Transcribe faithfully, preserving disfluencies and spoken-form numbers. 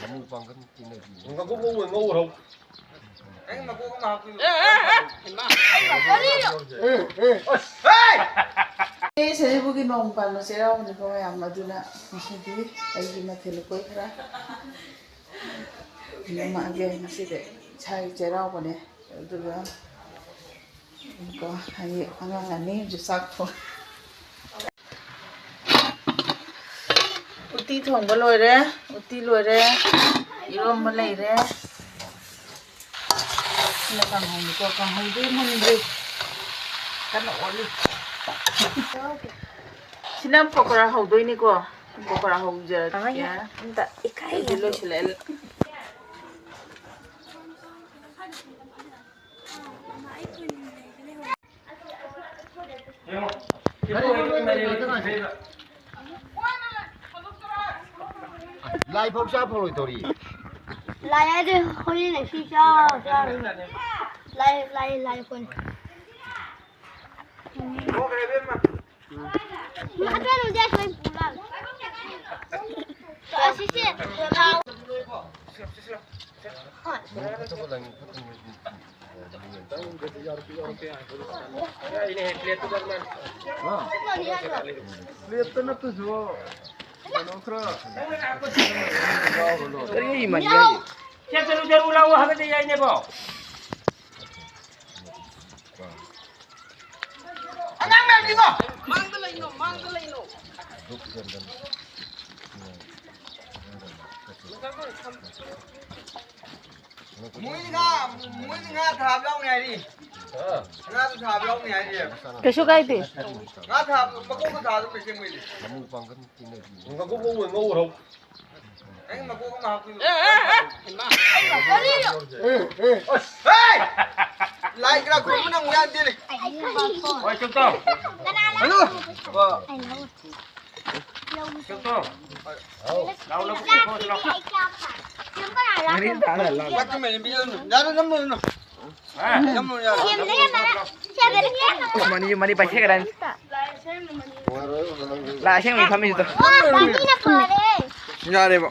ꯁꯥꯃꯨ ꯄꯥꯡꯒꯟ ꯇꯤꯟꯅꯕꯤ꯫ ꯉꯧꯔꯣ, ꯉꯧꯔꯣ꯫ ꯑꯦ, ꯁꯖꯤꯕꯨꯒꯤ ꯅꯣꯡ ꯄꯥꯟꯕ ꯆꯩꯔꯥꯎꯕꯅꯤꯀꯣ ꯃꯌꯥꯝ, ꯑꯗꯨꯅ ꯉꯁꯤꯗꯤ ꯑꯩꯒꯤ ꯃꯊꯦꯜ ꯂꯨꯀꯣꯏ ꯈꯔ ꯌꯦꯡꯉꯛꯑꯒꯦ꯫ ꯉꯁꯤꯗꯤ ꯏꯁꯥꯒꯤ ꯆꯩꯔꯥꯎꯕꯅꯦ, ꯑꯗꯨꯒ ꯀꯣ, ꯑꯩ ꯑꯉꯥꯡ ꯑꯅꯤ ꯍꯧꯖꯤꯛ ꯆꯥꯛ ꯊꯣꯡ-, ꯎꯇꯤ ꯊꯣꯡꯕ ꯂꯣꯏꯔꯦ, ꯎꯇꯤ ꯂꯣꯏꯔꯦ, ꯏꯔꯣꯝꯕ ꯂꯩꯔꯦ꯫ ꯁꯤꯅ ꯀꯥꯡꯍꯧꯅꯤꯀꯣ, ꯀꯥꯡꯍꯧꯗꯤ ꯃꯨꯟꯗ꯭ꯔꯤ, ꯀꯟꯅ ꯑꯣꯠꯂꯤ꯫ ꯁꯤꯅ ꯄꯀꯣꯔꯥ ꯍꯧꯗꯣꯏꯅꯤꯀꯣ, ꯄꯀꯣꯔꯥ ꯍꯧꯖꯔꯛꯀꯦ꯫ ꯑꯃꯅ ꯑꯝꯇ ꯏꯀꯥꯏ ꯑꯩꯗꯤ ꯂꯣꯏꯁꯤꯜꯂꯛꯑꯦ꯫ ꯂꯥꯏ ꯐꯥꯎ ꯆꯥ ꯐꯪꯂꯣꯏꯗꯧꯔꯤ꯫ ꯂꯥꯏ ꯍꯥꯏꯗꯤ ꯍꯣꯔꯦꯟ ꯁꯤ ꯆꯥ ꯆꯥꯔꯣꯏ꯫ ꯂꯥꯏ, ꯂꯥꯏ, ꯂꯥꯏ ꯀꯣꯟ꯫ ꯃꯈꯥ ꯆꯠꯂꯨꯁꯦ, ꯑꯩꯈꯣꯏ ꯄꯨꯂꯞ꯫ ꯑꯁꯤꯁꯦ ꯊꯥꯎ꯫ ꯄ꯭ꯂꯦꯠꯇ ꯅꯠꯇ꯭ꯔꯁꯨ ꯀꯩꯅꯣ ꯈꯔ ꯌꯥꯎꯔ ꯂꯣꯏꯔꯦ꯫ ꯆꯦꯞꯇꯔꯨ ꯆꯔꯨ ꯂꯥꯛꯑꯣ ꯍꯥꯏꯕꯗꯤ ꯌꯥꯏꯅꯦꯀꯣ꯫ ꯑꯉꯥꯡ ꯃꯌꯥꯝꯁꯤꯀꯣ꯫ ꯃꯥꯡꯗ ꯂꯩꯅꯣ, ꯃꯥꯡꯗ ꯂꯩꯅꯣ꯫ ꯃꯣꯏꯗꯤ ꯉꯥ, ꯃꯣꯏꯗꯤ ꯉꯥ ꯊꯥꯕ ꯌꯥꯎꯅꯤ ꯍꯥꯏꯔꯤ꯫ ꯉꯥꯁꯨ ꯊꯥꯕ ꯌꯥꯎꯅꯤ ꯍꯥꯏꯔꯤ꯫ ꯀꯩꯁꯨ ꯀꯥꯏꯗꯦ꯫ ꯉꯥ ꯊꯥꯕ, ꯃꯀꯣꯛꯇ ꯊꯥꯕ ꯀꯩꯁꯦ ꯃꯣꯏꯗꯤ꯫ ꯉꯧꯔꯣ꯫ ꯅꯪ ꯃꯀꯣꯛ ꯑꯃ ꯍꯥꯞꯄꯤꯌꯨ꯫ ꯑꯦ, ꯑꯦ, ꯑꯦ꯫ ꯍꯦ! ꯂꯥꯏ ꯈꯔ ꯈꯨꯔꯨꯝꯕ ꯅꯪ ꯌꯥꯗꯦꯅꯦ꯫ ꯍꯣꯏ, ꯆꯨꯞ ꯇꯧ꯫ ꯍꯜꯂꯣ꯫ ꯆꯨꯞ ꯇꯧ꯫ ꯂꯥꯎ, ꯂꯥꯎ, ꯆꯨꯞ ꯇꯧ, ꯂꯥꯎ꯫ ꯃꯔꯤ ꯇꯥꯅ ꯂꯥꯎ꯫ ꯌꯥꯔꯦ, ꯅꯝꯃꯣ, ꯅꯝꯃꯣ꯫ ꯍꯥ? ꯅꯝꯃꯣ, ꯌꯥꯔꯦ꯫ ꯃꯅꯤ, ꯃꯅꯤ ꯄꯥꯏꯁꯦ ꯀꯗꯥꯏ? ꯂꯥꯏ ꯑꯁꯦꯡꯕ ꯐꯝꯃꯤꯁꯤꯗ꯫ ꯌꯥꯔꯦꯕ꯫